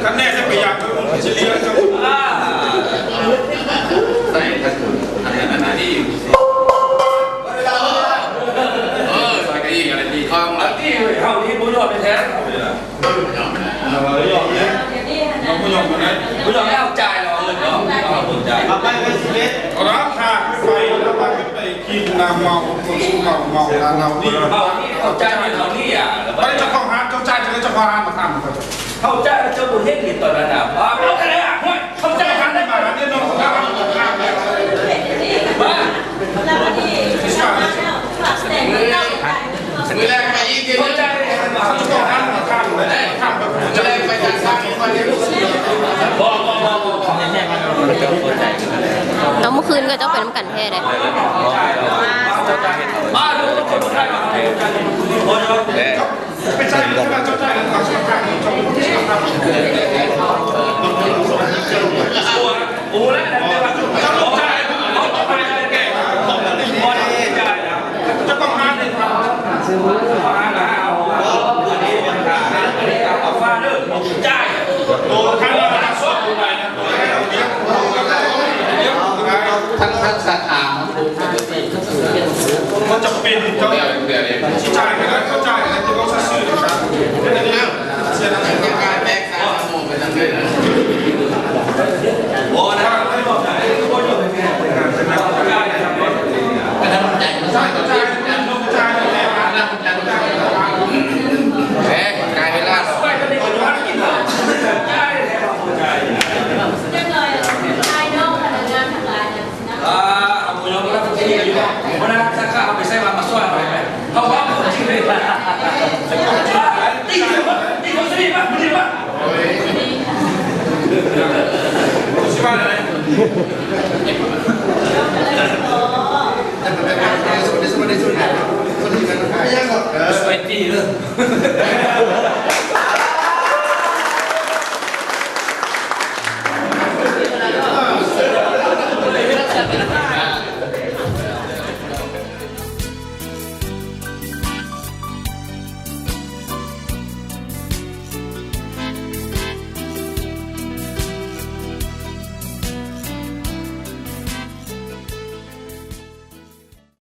ຄັນແນ່ຈະໄປຢາກເຂົາຊິລ້ຽງເຈົ້າ. ເອີ ສາຍກະອີກະໄລຕີຄອງລະ ເຮົານີ້ບໍ່ຍອມແທ້. ເຮົາບໍ່ຍອມນະ ບໍ່ຍອມແລ້ວ ຈ່າຍແລ້ວ ເອີ ເນາະ ເອົາໄປໄປສິບເອັດ ລາຄາໄປ ລາຄາໄປ ກິນນ້ຳເມົາ ຄົນສູບເຫຼົ້າ ເມົາລາວເມົານີ້ ເຮົານີ້ ເຮົາຈ່າຍເງິນເຮົານີ້ອະ ໄປເຈົ້າຂອງຮ້ານ ເຈົ້າຈ່າຍ ເຈົ້າຂອງຮ້ານມາຖາມ ເຮົາຈ່າຍ ເຈົ້າບໍ່ເຮັດນີ້ຕອນນັ້ນນະ ວ່າເອົາໄປແລ້ວ ຫ້ວຍ ເຂົາຈ່າຍ ຮ້ານໄດ້ມາ ຮ້ານນີ້ເນາະ ຮ້ານ ມື້ແລກໄປອີກເທື່ອໜຶ່ງ ເຈົ້າຂອງຮ້ານມາຖາມ ຖາມ ມື້ແລກໄປຈັດສັນກ່ອນເດີ. ເອົາ ເມື່ອຄືນເຂົາເຈົ້າໄປນຳກັນແທ້ເດ້. ທັງ ທັງສາຂາ ບໍ່ຈຳເປັນ ເຈົ້າຊິຈ່າຍກໍໄດ້ ເຈົ້າຈ່າຍກໍໄດ້ ເຈົ້າກໍຊື້ໆ ເຈົ້າ ເສຍແລ້ວ ການແບກສາມໂມງໄປທາງໃດນະ ບໍ່ໄດ້ ເອີ ກາຍເວລາ ອ່າ ເອົາ ບໍ່ຍອມຮັບທີ່ນີ້ຢູ່ ບໍ່ໄດ້ຮັບສາຂາ ເອົາໄປໃສ່ວ່າມາຊ່ວຍເຮົາໄດ້ໄໝ ເຮົາວ່າຄົນຈິງເລີຍ ຕີເຂົາ ຕີເຂົາຊິມາ ມື້ນີ້ມາ ຊິວ່າໄດ້ ຊ່ວຍຕີເດີ.